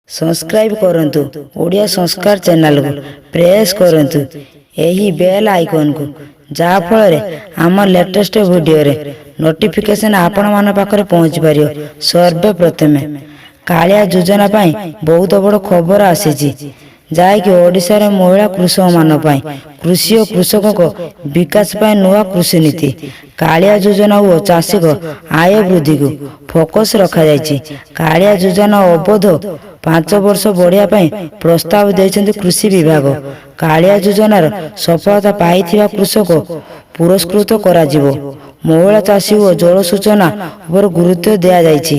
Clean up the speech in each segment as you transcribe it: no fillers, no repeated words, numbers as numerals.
Subscribe କରନ୍ତୁ ଓଡ଼ିଆ ସଂସ୍କାର ଚ୍ୟାନେଲକୁ, ପ୍ରେସ୍ କରନ୍ତୁ ଏହି ବେଲ୍ ଆଇକନ୍କୁ, ଯାହାଫଳରେ ଆମ ଲେଟେଷ୍ଟ ଭିଡ଼ିଓରେ ନୋଟିଫିକେସନ୍ ଆପଣମାନଙ୍କ ପାଖରେ ପହଞ୍ଚି ପାରିବ ସର୍ବେ ପ୍ରଥମେ। କାଳିଆ ଯୋଜନା ପାଇଁ ବହୁତ ବଡ଼ ଖବର ଆସିଛି, ଯାହାକି ଓଡ଼ିଶାର ମହିଳା କୃଷକମାନଙ୍କ ପାଇଁ, କୃଷି ଓ କୃଷକଙ୍କ ବିକାଶ ପାଇଁ ନୂଆ କୃଷି ନୀତି କାଳିଆ ଯୋଜନା ଓ ଚାଷୀଙ୍କ ଆୟ ବୃଦ୍ଧିକୁ ଫୋକସ୍ ରଖାଯାଇଛି। କାଳିଆ ଯୋଜନା ଅବଧି 5 ବର୍ଷ ବଢ଼ିବା ପାଇଁ ପ୍ରସ୍ତାବ ଦେଇଛନ୍ତି କୃଷି ବିଭାଗ। କାଳିଆ ଯୋଜନାର ସଫଳତା ପାଇଥିବା କୃଷକ ପୁରସ୍କୃତ କରାଯିବ। ମହିଳା ଚାଷୀ ଓ ଜଳସେଚନ ଉପରେ ଗୁରୁତ୍ୱ ଦିଆଯାଇଛି,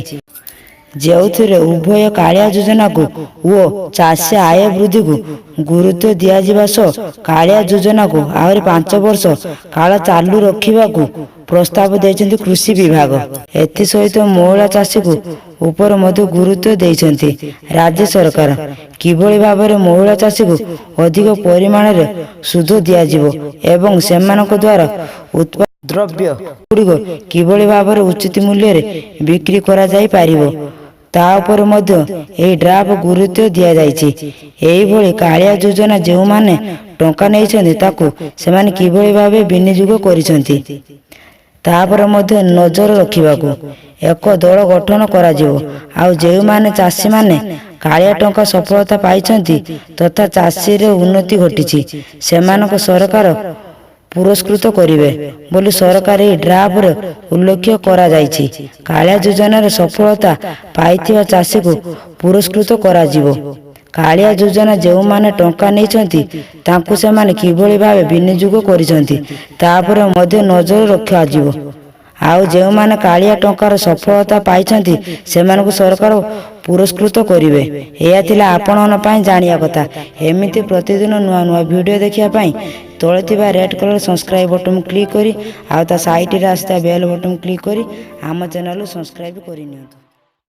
ଯେଉଁଥିରେ ଉଭୟ କାଳିଆ ଯୋଜନାକୁ ଓ ଚାଷୀ ଆୟ ବୃଦ୍ଧିକୁ ଗୁରୁତ୍ୱ ଦିଆଯିବା ସହ କାଳିଆ ଯୋଜନାକୁ ଆହୁରି 5 ବର୍ଷ କାଳ ଚାଲୁ ରଖିବାକୁ ପ୍ରସ୍ତାବ ଦେଇଛନ୍ତି କୃଷି ବିଭାଗ। ଏଥିସହିତ ମହିଳା ଚାଷୀକୁ ଉପରେ ମଧ୍ୟ ଗୁରୁତ୍ୱ ଦେଇଛନ୍ତି ରାଜ୍ୟ ସରକାର। କିଭଳି ଭାବରେ ମହିଳା ଚାଷୀକୁ ଅଧିକ ପରିମାଣରେ ସୁଧ ଦିଆଯିବ ଏବଂ ସେମାନଙ୍କ ଦ୍ୱାରା ଉତ୍ପାଦିତ ଦ୍ରବ୍ୟ ଗୁଡ଼ିକ କିଭଳି ଭାବରେ ଉଚିତ ମୂଲ୍ୟରେ ବିକ୍ରି କରାଯାଇ ପାରିବ, ତା ଉପରେ ମଧ୍ୟ ଏହି ଡ୍ରାଫ୍ଟ ଗୁରୁତ୍ୱ ଦିଆଯାଇଛି। ଏହିଭଳି କାଳିଆ ଯୋଜନା ଯେଉଁମାନେ ଟଙ୍କା ନେଇଛନ୍ତି, ତାକୁ ସେମାନେ କିଭଳି ଭାବେ ବିନିଯୋଗ କରିଛନ୍ତି, ତାପରେ ମଧ୍ୟ ନଜର ରଖିବାକୁ ଏକ ଦଳ ଗଠନ କରାଯିବ। ଆଉ ଯେଉଁମାନେ ଚାଷୀମାନେ କାଳିଆ ଟଙ୍କା ସଫଳତା ପାଇଛନ୍ତି ତଥା ଚାଷୀରେ ଉନ୍ନତି ଘଟିଛି, ସେମାନଙ୍କ ସରକାର ପୁରସ୍କୃତ କରିବେ ବୋଲି ସରକାର ଏହି ଡ୍ରାଫ୍ଟରେ ଉଲ୍ଲେଖ କରାଯାଇଛି। କାଳିଆ ଯୋଜନାରେ ସଫଳତା ପାଇଥିବା ଚାଷୀକୁ ପୁରସ୍କୃତ କରାଯିବ। କାଳିଆ ଯୋଜନା ଯେଉଁମାନେ ଟଙ୍କା ନେଇଛନ୍ତି, ତାଙ୍କୁ ସେମାନେ କିଭଳି ଭାବେ ବିନିଯୋଗ କରିଛନ୍ତି, ତାପରେ ମଧ୍ୟ ନଜର ରଖାଯିବ। ଆଉ ଯେଉଁମାନେ କାଳିଆ ଟଙ୍କାର ସଫଳତା ପାଇଛନ୍ତି, ସେମାନଙ୍କୁ ସରକାର ପୁରସ୍କୃତ କରିବେ। ଏହା ଥିଲା ଆପଣଙ୍କ ପାଇଁ ଜାଣିବା କଥା। ଏମିତି ପ୍ରତିଦିନ ନୂଆ ନୂଆ ଭିଡ଼ିଓ ଦେଖିବା ପାଇଁ ତଳେ ଥିବା red colour subscribe button click କରି ଆଉ ତା ସାଇଡ଼ରେ ଆସିଥିବା ବେଲ୍ ବଟନ୍ କ୍ଲିକ୍ କରି ଆମ ଚ୍ୟାନେଲକୁ ସବସ୍କ୍ରାଇବ୍ କରିନିଅନ୍ତୁ।